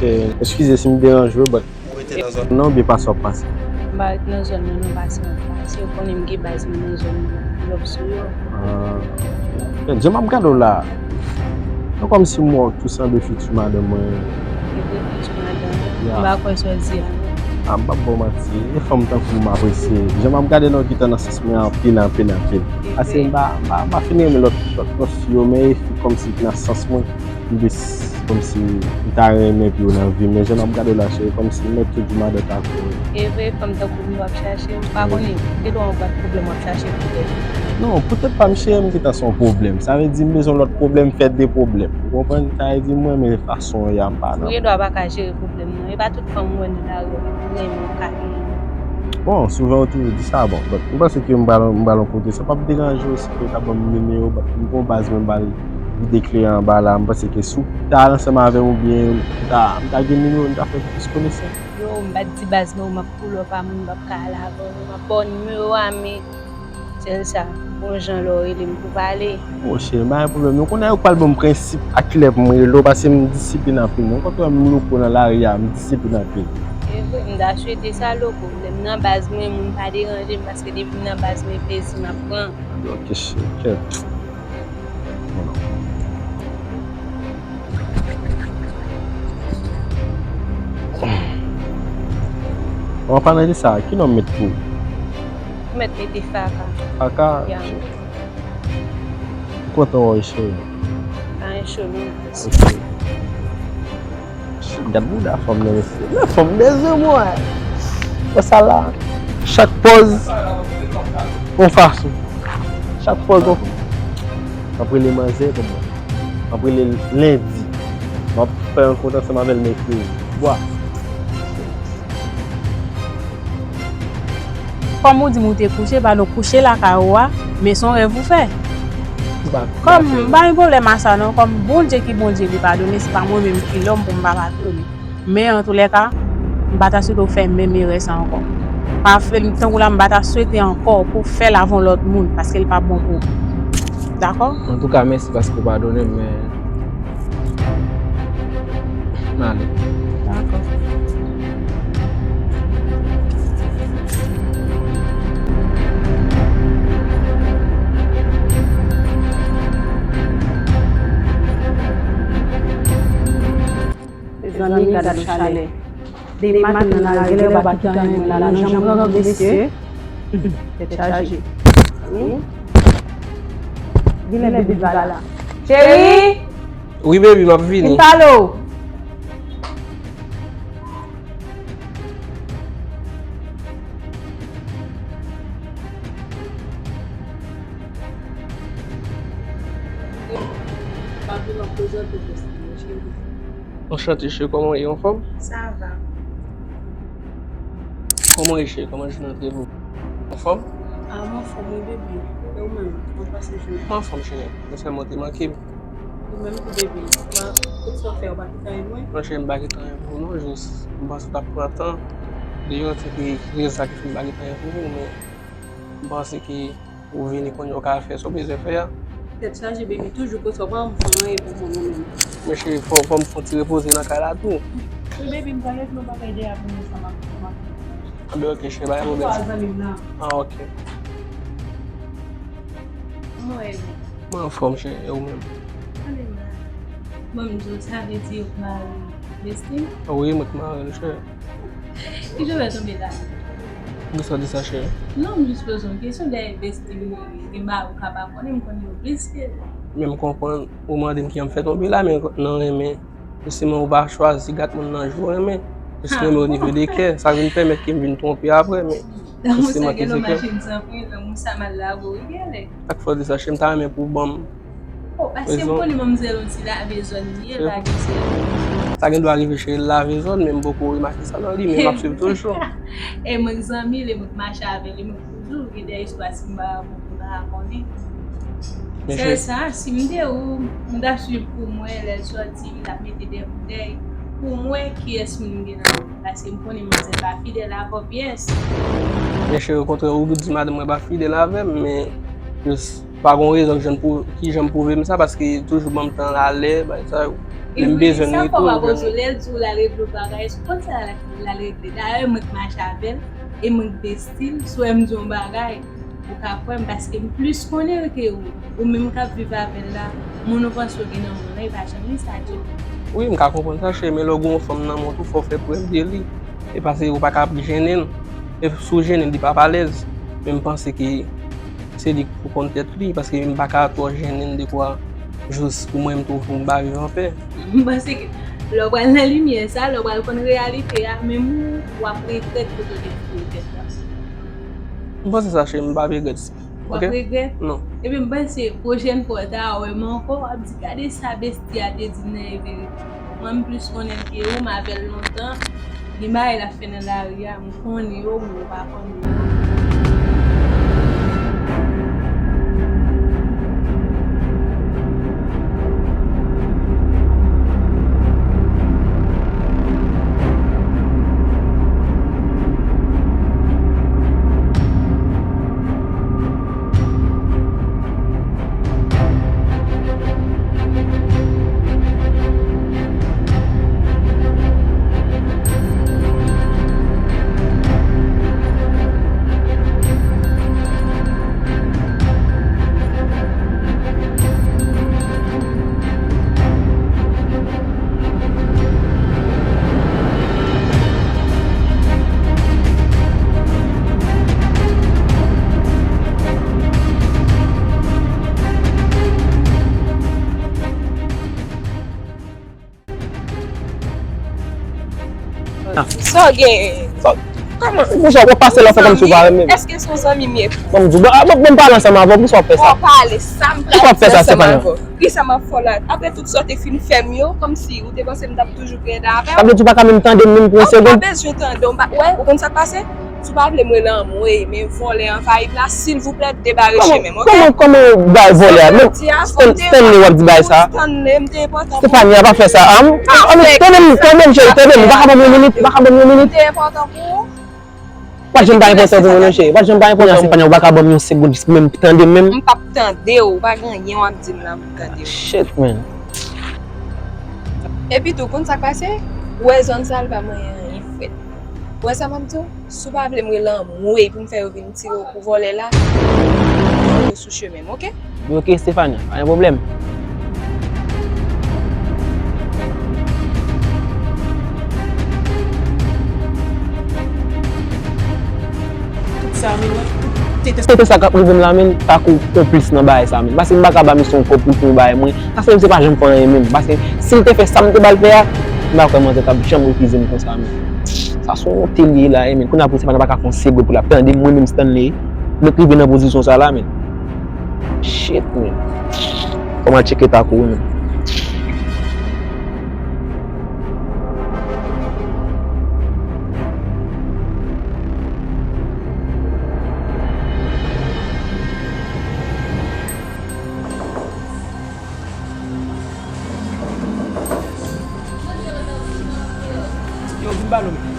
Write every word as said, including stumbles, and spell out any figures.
Eh, eskize si m deranje w, but ou rete nan zòn nan oubyen pase w ap pase? M pa ret nan zòn nan non, pase m ap pase. Ou konnen m gen baz mwen nan zòn nan, m lòb sou yo. Ah. Jan m ap gade w la, se kòmsi m wè w tou sanble fiti madanm mwen. Li vre fiti madanm. Ya. M pa kwè sa w di a non. Ah, m p ap ba w manti. E fanm tankou w m apresye. Jan m ap gade nan w gentan nan sans mwen anpil, anpil, anpil. Paske m pa, m pa, m pa fin renmen lòt, lòt, lòt fi yo, men e fi kòmsi ki nan sans mwen. M plis kòmsi m ta renmen pi w nan vi m, men jan m ap gade w la, cheri, kòmsi m mèt tou di madan ta kou. E vre, fanm tankou m w ap chache, m pa konnen, gen dwa yon bòt pwoblèm w ap chache poutèt. Non, poutèt pa m, cheri, m gentan se yon pwoblèm. Sa vle di m bezwen lòt pwoblèm, fè de pwoblèm. Ou konprann? Sa vle di m renmen fason w ye a, m pa nan. Ou gen dwa pa ka jere pwoblèm nan. E pa tout fanm ou wè nan lari yo, ou renmen ou ka genyen. Bon, souvan yo toujou di sa, bon, but m panse ke m pral, m pral yon kote, sa p ap deranje w si ke w ta ban m nimewo, but m gon baz mwen m pral vide kle anba la, m panse ke si w ta al ansanm avè m oubyen m ta, m ta gen nimewo, m ta fè plis konesans. Yo, m pa t di baz mwen, m ap pull up a moun, m p ap ka al avè w non, m ap ba w nimewo a, men sèl sa, gon jan lè w rele m pou pale. Bon, cheri, m pa gen pwoblèm. Nou konnen yo pral ban m prensip a kilè pou m rele w, paske m disiplin anpil. Mwen konn wè m loko nan lari a, m disiplin anpil. E vre, m ta swete sa loko. Lè m nan baz mwen, moun pa deranje m, paske depi m nan baz mwen, plezi m ap pran. Ok, cheri, kèt. Bon, an palan de sa, ki non m met pou ou? Ou mèt mete Faka. Faka? Ya. Kontan wè w, cheri. Pa gen cho non. Ok. Gad bouda fanm nan, mesye. Nan fanm bezwen mwen. Wè sa la. Chak pòz yon fason. Chak pòz yon fason. M ap rele manzè pou mwen. M ap rele lendi. M ap fè rankont ansanm avè l mèkredi. Bwa. Kòm ou di m ou te kouche, pa nou kouche lakay ou a, men se yon rèv ou fè. Kòm m pa gen pwoblèm a sa non, kòm Bondye ki Bondye li padone, se pa mwen menm ki lòm pou m pa padone. Men antoulèka, m pa ta swete w fè menm erè sa ankò. Pa fè l tankou la, m pa ta swete ankò pou w fè l avè yon lòt moun, paske l pa bon pou ou. Dakò? Antouka, mèsi paske w padone m, men M ale. Dakò. Mezanmi, gad chalè. Depi maten nan la, genlè yo pa kite anyen mwen la. Nan janm grangou, mesye. Tèt chaje. Wi. Genlè bebe pa la. Cheri! Wi, baby, m ap vini. Vin pale w. Anchante, cheri, kòman w ye, anfòm? Sa va. Kòman w ye, cheri? Kòman jounen an te ye? Anfòm? Ah, m anfòm, wi, baby. E ou menm? Kòman w pase jounen? M anfòm, cheri. Men sèlman w te manke m. Ou menm tou, baby. Kote sa w fè, ou pa kite anyen pou mwen? Non, cheri, m pa kite anyen pou ou, non, jis m panse w t ap pran tan deyò, se ki rezon sa ki fè m pa kite anyen pou ou, men m panse ke ou vini kounye a, ou ka al fè sa w bezwen fè a. Tèt chaje, baby, toujou konsa, ou pa janm fè anyen pou mwen, non, menm. Men cheri, fò, fò m fè yon ti repoze nan kay la tou. Wi, baby, m pral regle yon bagay deyò pou mwen, sa m ap, m ap. Anben, ok, cheri, pa gen pwoblèm. Ou pa zanmi m nan. Ah, ok. Mwen. Mwen anfòm, cheri, e ou menm? Anben, mwen. Bon, m di w, sa vle di ou mare Bestie? Wi, mwen k mare l, cheri. Kijan w fè tonbe la? Poukisa w di sa, cheri? Non, m jis poze w kesyon, dèyè Bestie m nan, gen bagay ou ka pa konnen, m konnen yo plis ke l. Men m konprann, ou mande m kijan m fè tonbe la, men nan renmen, jisteman ou pa chwazi gad moun nan jan w renmen. Jis renmen o nivo de kè, sa vin pèmèt ke m vin twonpe apre, men jisteman ki se kè. Lanmou sa gen lè w mache n san fren, lanmou sa mal lave w wi genlè. Sa k fè w di sa, cheri, m ta renmen pou w ban m. Oh, paske m konnen manmzèl yon ti lave zòn li ye, pa gen sèl. Sa gen dwa rive cheri lave zòn, men m poko remake sa nan li, men m ap swiv toujou. E mwen zanmi li, mwen k mache avè li, mwen toujou gen de istwa si m pa rakonte, m pa rakonte. Sèl sa, si m te ou, m t ap swiv pou mwen, lè l sòti, m t ap mete de boutèy pou mwen, kiyès moun m gen nan men m, paske m konnen manzè pa fidèl avè w pyès. Men cheri, okontrè, ou di madanm mwen pa fidèl avè m, men jis pa gon rezon ki jan pou, ki jan m pwouve m sa, paske toujou ban m tan, alè, bagay sa yo. Lè m bezwen li tou, m jwenn li. Sa fò pa poze w, lè l di w l al regle yon bagay, èske w konn sa l al regle? Dayè, mwen k mache avè l, e mwen k de stil, si w wè m di yon bagay, ou ka kwè m, paske m plis konnen l ke ou. Ou menm k ap viv avè l la, moun ou panse w gen nan men w lan, e pa janm li sa, Djeni. Wi, m ka konprann sa, cheri, men lè w gen yon fanm nan men w tou, fò w fè prèv de li. E paske ou pa ka ap jennen l. E si w jennen l, li p ap alèz. Men m panse ke se li k pou konn tèt li, paske m pa ka twò jennen l dekwa jis pou mwen m twouve m pa viv anpè. M panse ke lè w pral nan limyè sa, lè w pral konn reyalite a, menm ou, w ap regrèt kote w te foure tèt la. M panse sa, cheri, m p ap regrèt. W ap regrèt? Non. Ebyen, m panse pwochèn fwa w ta wè m ankò, w ap di, "Gade sa besti a te di m nan, e verite." Mwen, m plis konnen l ke ou, m avè l lontan. Gen bagay l ap fè nan lari a, m konnen yo, men ou pa konnen yo. Sa w gen? Kòman? Poukisa w ap pase la sa kòmsi w pa renmen m? Èske se yon zanmi m ye? Bon, m di w, bon, ah, bon, bon, m pale ansanm avè w, poukisa w ap fè sa? Bon, pale sa m pral fè ansanm avè w. Kisa m ap fè w la? Apre tout sa w te fin fè m yo, kòmsi ou te panse m t ap toujou rete avè w? Sa vle di w pa ka menm tande m menm pou yon segonn? Ou pa bezwen tande m, ou pa, wè, ou konn sa k pase? Si w pa vle m rele anmwey, men vòlè anvayi m la, silvouplè, debare chemen m, oke? Kòman, kòman, kòman w bay vòlè a? Stanley w ap di bay sa? Stanley, m te enpòtan pou ou. Stefania, pa fè sa, a, m, a, a, tande m, tande m, cheri, tande m, ou pa ka ban m yon minit, ou pa ka ban m yon minit? M te enpòtan pou ou. Pa janm pa enpòtan pou mwen, non, cheri. Pa janm pa enpòtan pou mwen. Stefania, ou pa ka ban m yon segonn, jis pou menm tande m menm? M p ap tande w, ou pa gen anyen w ap di m la pou m tande w. Shit, man. Epi tou, konn sa k pase? Ou wè zòn sa, l pa manyen anyen frèt. Ou wè sa m ap di w? Si w pa vle m rele anmwey pou m fè yo vin tire w pou vòlè la, yo sou chemen m, oke? Oke, Stefania, pa gen pwoblèm. Tout sa, men, tout tete sa k ap rive m la, men, Takou konplis nan bagay sa, men. Paske m pa ka ba misye yon kòb pou l fè yon bagay mwen. Sa fè misye pa janm fè anyen menm. Paske si l te fè sa m te ba l fè a, m pa kwè manzè t ap janm refize m konsa, men. Sa se yon wonte li ye la, men. Kounye a pou Stefania pa ka fè yon segonn pou l ap tande m, mwen menm Stanley, mwen k rive nan pozisyon sa la, men. Shit, men. Fò m al tcheke Takou wi, men. Yo, vin ba nou.